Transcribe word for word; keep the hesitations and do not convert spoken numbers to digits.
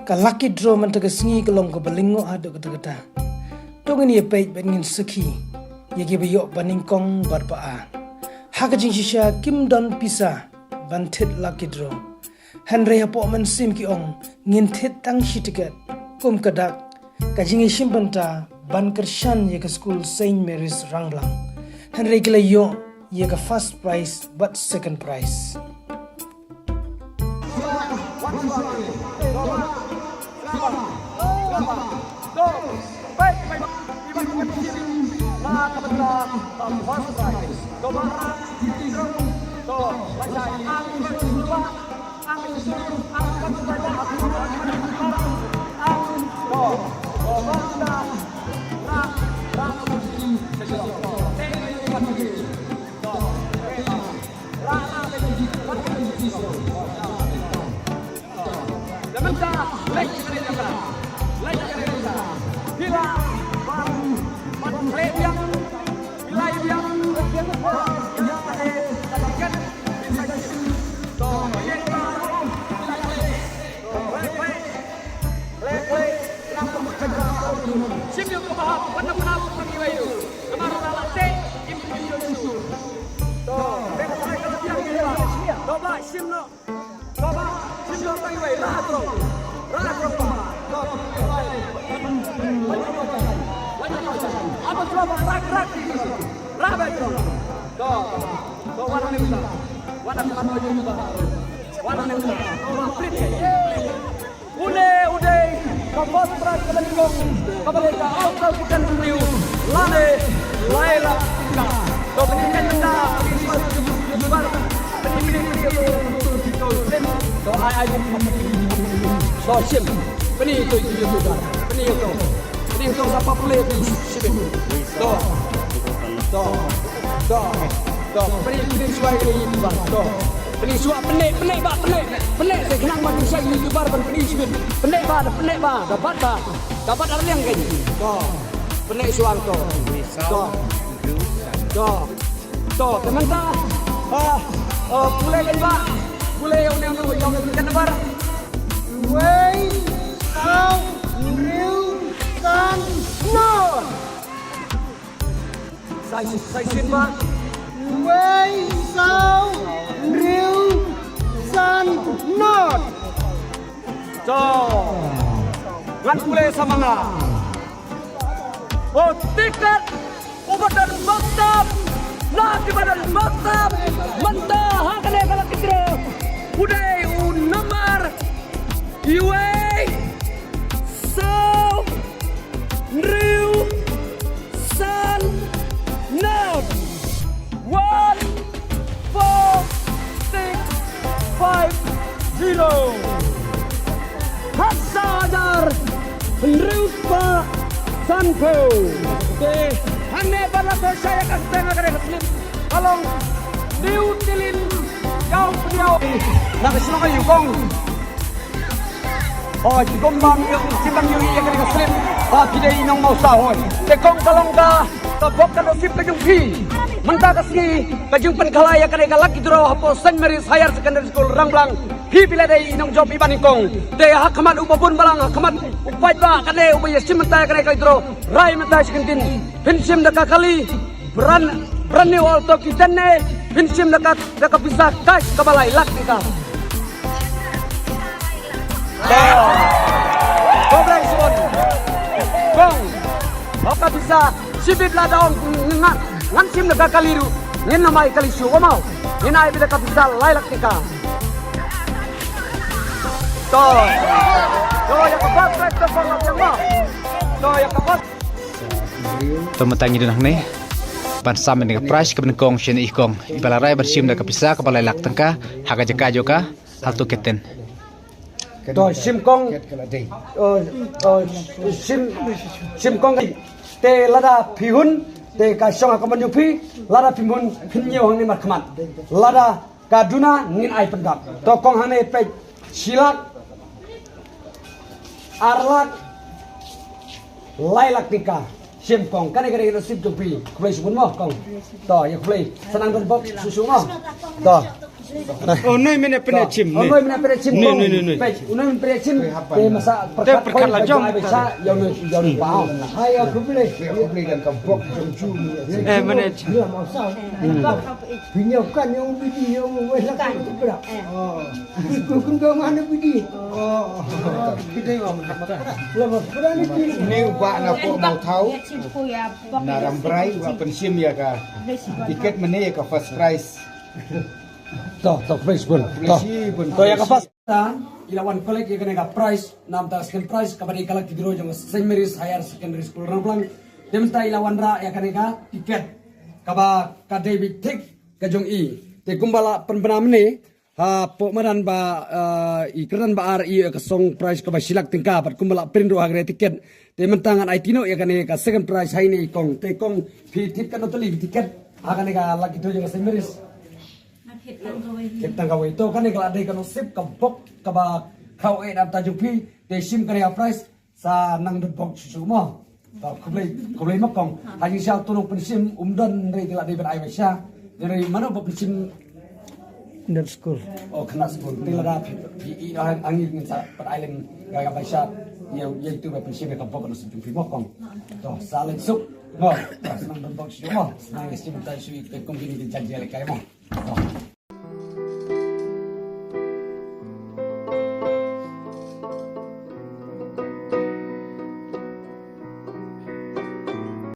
Ka lucky draw mynta ka sngi ka long kaba lyngngoh haduh katta katta. To ngin ïa peit bad ngin sakhi ïa kiba ïoh ba nyngkong bad ba ar. Ha ka jingshisha kim don pisa ban thied lucky draw. Hynrei hapoh mynsiem ki ong ngin thied tang shi tiket kum ka dak, ka jingïashim bynta ban kyrshan ïa ka skul Saint Mary's Rangblang. Hynrei ki la ïoh ïa ka first prize bad second prize. Une u dei ka first prize ka la nyngkong kaba leh ka Ultra Kuten Review lane lai lak tyngka. To pynïaid mynta pynïaid shuwa YouTuber pynïaid pynïaid pynïaid to ai ai to shim pynïaid to YouTuber pynïaid to pynïaid to sa pa pule pynïaid shim to to to to pynïaid pynïaid shuwa YouTuber to. Pynïaid shuwa pynïaid pynïaid ba pynïaid pynïaid te khnang ba pynïaid shuwa YouTuber ban pynïaid shuwa pynïaid ba da pynïaid ba da bat ba da bat arliang kein to pynïaid shuwa to to to to te mynta ah ah pule kein ba pule ïa une ïa une ïa une kan bar wei saw hynriew san nod. Sai, sai sien ba. Wei saw hynriew san nod. To. Ngan pule sa ma nga. O tiket uba don bok tam. Na kiba don bok tam. Mynta ha kane ka lucky draw u dei u nambar iwei saw hynriew san nod. One four six five zero. Hajar hynriew spah sanphew. Te hangne ba la soi shai ka kyrteng ka dei ka slip ka long New Tilin Gaw Pynïaw. Na ka shnong ka Yukong. Oi, ki kong bang ïoh, ki bang ïoh ïa kane ka slip. Ba phi dei i nong Mawsaw hoi. Te kong ka long ka, ka bok ka nasib ka jong phi. Mynta ka sngi, ka jingpynkhalai ïa kane ka lucky draw hapoh Saint Mary's Higher Secondary School Rangblang. Phi phi la dei i nongjop i ba nyngkong. Te ha khmat u ba bun balang, ha khmat u paidbah kane u ba ïashim mynta ïa kane ka lucky draw. Rai mynta shi kyntien. Phin shim da ka kali. Brand, brand new Alto K ten ne, phin shim da ka, da ka pisa cash kaba lai lak tyngka. Kong, kong, oh, ka pisa, shibit la da ong, nga, ngan shim da ka kali ruh, ngin ym ai kali shuh, wa maw, ngin ai beit da ka pisa lai lak tyngka. To, to, ïa ka bak, to, kong, ïa ka bak. To, ïa ka bak. To mynta ngi don hangne ban sam ïa ka prize kaba nyngkong sha i kong iba la rai ban shim da ka pisa kaba lai lak tyngka ha ka jaka jong ka Alto K ten. To shim kong, eh, eh, shim, shim kong te lada phi hun te ka shong ha ka mon jong phi, lada phim hun phin ñiew hangne markhmat. Lada ka duna ngin ai pyndap. To kong hangne peit shi lak, ar lak, lai lak tyngka. Shim kong, kane kane ka nasib jong phi. Khublei shibun mo kong. To ïa khublei. Sa nang don bok shuh shuh mo. To. Oh, noi mynne pynchim. Oh, noi mynne pynchim. Noi, noi, noi, noi. Peit, noi mynne pynchim. Te masa pyrkhat la jong. Sa, ïa noi, ïa noi ba. Hai, aku boleh. Aku boleh dan kebok jong ju. Eh, mynne. Ïa, masa. Punya kan yang bidi, yang wes lah kan tu berak. Aku kun kau mana bidi. Oh. Kita yang makan. Lepas berani bidi. Ni uba na pok mau tahu. Na rambrai uba pynchim ïa ka. Tiket mynne ïa ka first prize. To, to, prize bun. To. Prize bun. To, ïa ka first. Ta, i la wan collect ïa kane ka prize, namta second prize, kaba dei ka lucky draw jong Saint Mary's Higher Secondary School Rangblang. Te mynta i la wanrah ïa kane ka tiket. Kaba ka dei beit thik ka jong i. Te kumba la pynbna mynne, ha, pok madan ba, eh, i kyrdan ba ar i ïa ka song prize kaba shi lak tyngka, bad kumba la print ruh ha kane tiket. Te mynta ngan aiti noh ïa kane ka second prize ha ine i kong. Te kong phi tip katno tylli ki tiket ha kane ka lucky draw jong ka Saint Mary's. Tip tang kawei. To kane ka la dei ka nusip ka bok kaba khaw eh namta jong phi. Te shim kane ka prize sa nang dot bok shuh shuh mo. To khublei, khublei ma kong. Ha jingshisha uto u nongpynshim um don re te la dei ban ai ba sha. Re mano ba pynshim Under school. Oh, khynnah skul. Te lada phi, phi i noh hangne ngin sa pyni lem ïa ka ba sha. Ïa, ïa itu ba pynshim ïa ka bok noh sha jong phi mo kong. To, sa leit suk. Mo, sa nang dot bok shuh mo. Sa nang ïa shim ta shuh ïa ka kong kine ki judge ïa lehkai mo. To.